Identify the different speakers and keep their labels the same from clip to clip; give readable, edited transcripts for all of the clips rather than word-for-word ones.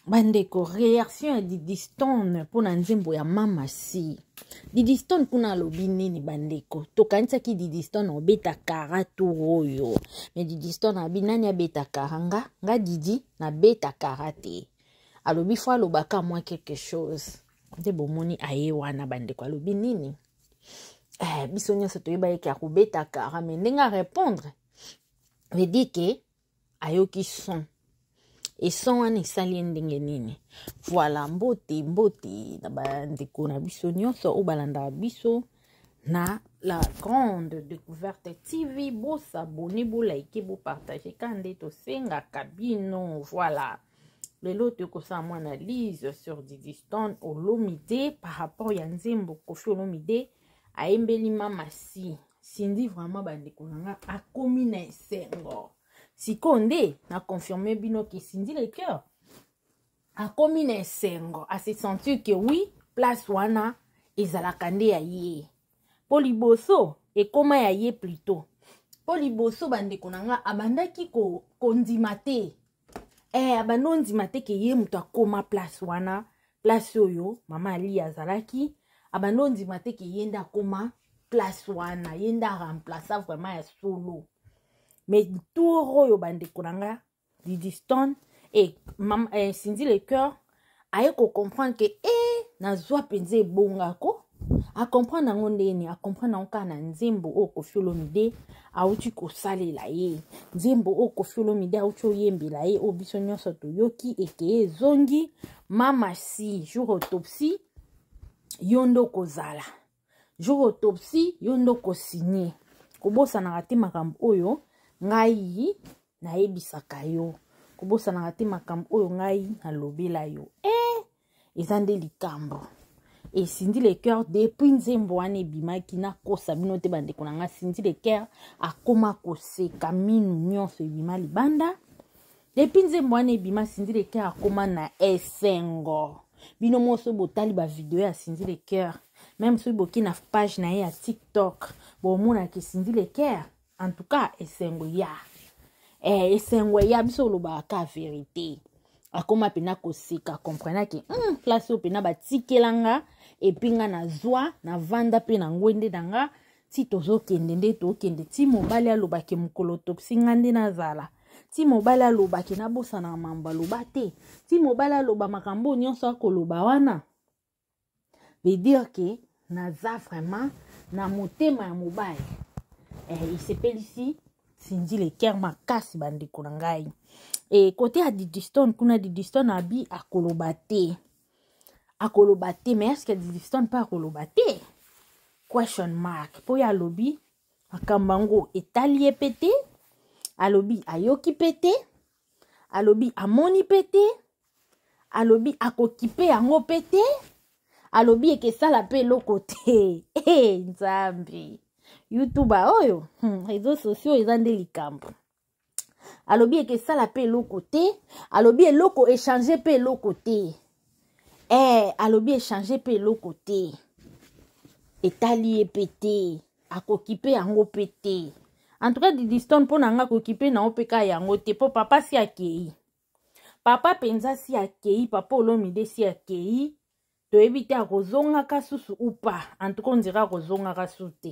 Speaker 1: Bandeko, réaction ya Didi Stone mpo na nzembo ya Mama Si. Didi Stone kuna alobi nini bandeko? Tokanisaki Didi Stone obeta kara tour oyo. Mais Didi Stone abi nani abeta kara nga? Nga Didi nabeta kara te. Alobi fo alobaka mwa quelque chose. Nde bomoni aye wana bandeko alobi nini? Eh, biso nyonso toyeba ye ke akobeta kara mais ndenge a répondre veut dire que ayoki son e son wana esali ye ndenge nini. Voilà, mbote mbote na bandeko na biso nyonso oyo balandaka biso na La Grande Découverte TV. Bosabone, bolike, bopartage ka nde tosengaka bino. Voilà, lelo tokosala mwa analyse sur Didi Stone Olomide par rapport ya nzembo Koffi Olomide ayembeli Mama Si. Cindy vraiment bandeko na nga akomi na esengo sikoyo nde na confirme bino ke Cindy le cœur akomi na esengo, ase sentir ke oui, place wana ezalaka nde ya ye mpo liboso ekoma ya ye plutôt. Mpo liboso bandeko na nga abandaki kondima te, abandi ondima te ke ye moto akoma place wana, place oyo mama Ali azalaki. Abandi ondima te ke ye nde akoma place wana, ye nde aremplaça vraiment ya solo. Mais tour oyo bandeko na nga, Didi Stone e mama, Cindy le cœur aye kocomprendre ke nazwa mpenza ebongako. Acomprendre yango ndeni? Acomprendre yango kaka na nzembo oyo Koffi Olomide awuti kosalela ye, nzembo oyo Koffi Olomide awuti oyembela ye, oyo biso nyonso toyoki ekeye ezongi: Mama Si, jour autopsie yo nde okozala, jour autopsie yo nde okosigne. Kobosanaka te makambo oyo ngai nayebisaka yo, kobosanaka te makambo oyo ngai nalobela yo. Eza nde likambo e Cindy le cœur depuis nzembo wana ebimaki, nakosa bino te bandeko na nga, Cindy le cœur akoma koseka, minu nyonso ebima libanda. Depuis nzembo wana ebima, Cindy le cœur akoma na esengo. Bino moko soki botali bavideo ya Cindy le cœur, même soki boki na page na ye ya TikTok, bomonaki Cindy le cœur en tout cas esengo ya esengo ya biso olobaka ka vérité. Akoma mpena koseka, comprenaki place oyo mpena batikelanga epi nga nazwa navanda mpe na ngwende na nga ti tozokende nde tokende ti mobali alobaki mokolo autopsie nga nde nazala, ti mobali alobaki nabosana mambo aloba te, ti mobali aloba makambo nyonso akoloba wana, veut dire ke naza vraiment na motema ya mobali. Esepelisi Cindy le cœur makasi bandeko na ngai. Kote ya Didi Stone kuna, Didi Stone abi akoloba te, akoloba te. Mais est-ce Didi Stone mpe akoloba te? Question mark. Mpo ye alobi makambo yango etali ye mpe te, alobi ayoki mpe te, alobi amoni mpe te, alobi akokipe yango mpe te, alobi ekesala mpe eloko te. Nzambe, YouTube oyo, réseaux sociaux eza nde likambo. Alobi ekesala mpe eloko te, alobi eloko echange mpe eloko te, alobi echange mpe eloko te, etali ye mpe te, akokipe yango mpe te. En tout cas Didi Stone, mpo na nga akokipe nango mpe ka yango te, mpo papa si akei, papa mpenza si akei, papa Olomide si akei, toyebi te akozongaka susu ou pas. En tout cas on dirait akozongaka su te,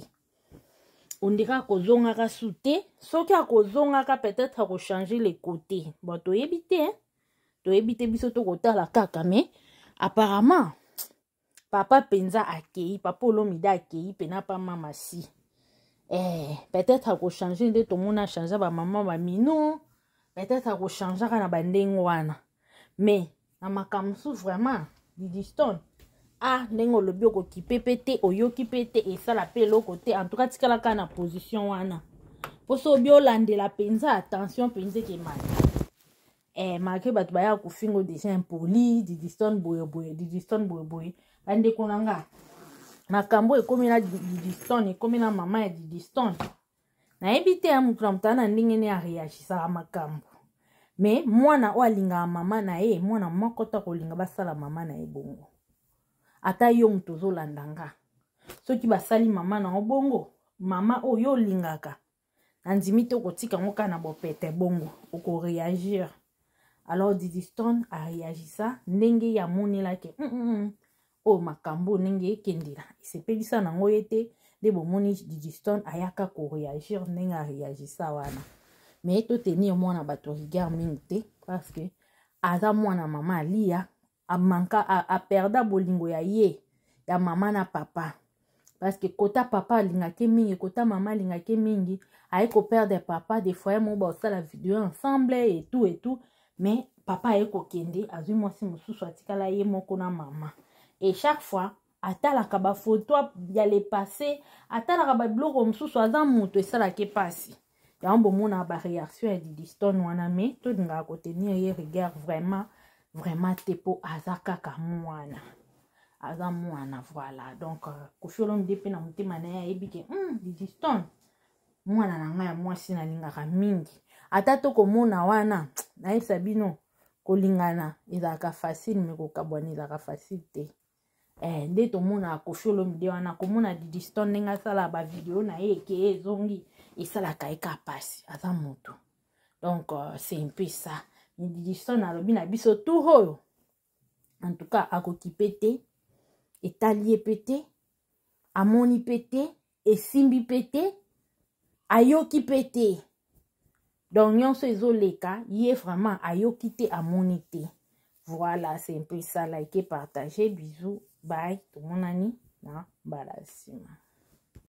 Speaker 1: on dirait akozongaka su te. Soki akozongaka, peut-être akochange le côté. Bon, toyebi te, toyebi te, biso tokotala kaka. Mais apparemment papa mpenza akei, papa Olomide akei mpena pa Mama Si. Peut-être akochange nde tomona achange bamama bamino, peut-être akochangeaka na bandenge wana. Mais na makambo mosusu vraiment Didi Stone, ndenge olobi okokipe mpe te, oyoki mpe te, esala mpe eloko te. En tout cas tikala kaka na position wana, mpo so obi olandela mpenza attention mpenza ekemata. Malgré bato baya kofinga déjà impoli Didi Stone boyeboye, Didi Stone boyeboye, bandeko na nga, makambo ekomi na Didi Stone, ekomi na mama ya Didi Stone, nayebi te ya moto na moto na ndenge nini areagisaka makambo. Mais mwana oyo alingaka mama na ye, mwana moko to akolinga basala mama na ye bongo. Ata yo moto ozolanda nga, soki basali mama na yo bongo, mama oyo olingaka, nandimi te okotika yango kaka na bopete bongo, okoreagir. Alors Didi Stone areagisa ndenge ye amonelaki oyo makambo ndenge ekendela esepelisa nango ye te. Nde bomoni Didi Stone ayaka koreagir ndenge areagisa wana. Mais totenir mwana bato rigueur mingi te, parce que aza mwana mama Alia, amanka aperda bolingo ya ye ya mama na papa, parce que kota papa alingaki mingi, kota mama alingaki mingi. Aye koperdre papa. Des fois mo baosala video ensemble et tout et tout, mais papa aye kokende, azwi mwasi mosusu, atikala ye moko na mama. Et chaque fois atalaka bafoto ya le passé, atalaka babiloko mosusu, aza moto esalaki mpasi. Yango bomona baréaction ya Didi Stone wana. Mais tolingaka kotenir ye rigueur vraiment vraiment te, mpo aza kaka mwana, aza mwana. Voilà. Donc Koffi Olomide mpe na motema na ye ayebi ke Didi Stone, mwana na ngai ya mwasi nalingaka mingi. Ata tokomona wana, nayebisa bino, kolingana ezalaka facile, mais kokabwana ezalaka facile te. Nde tomonaka Koffi Olomide wana, komona Didi Stone ndenge asala bavideo na ye, eke ezongi, esalaka ye ka pasi, aza moto. Donc c'est un peu ça. Mais Didi Stone alobi na biso tour oyo, en tout cas akokipe te, etali ye mpe te, amoni mpe te, esimbi mpe te, ayoki mpe te. Donc nyonso ezoleka, ye vraiment ayoki te, amoni te. Voilà, c'est un peu ça. Like, partager, bisous, bye. Tomonani na mbala nsima.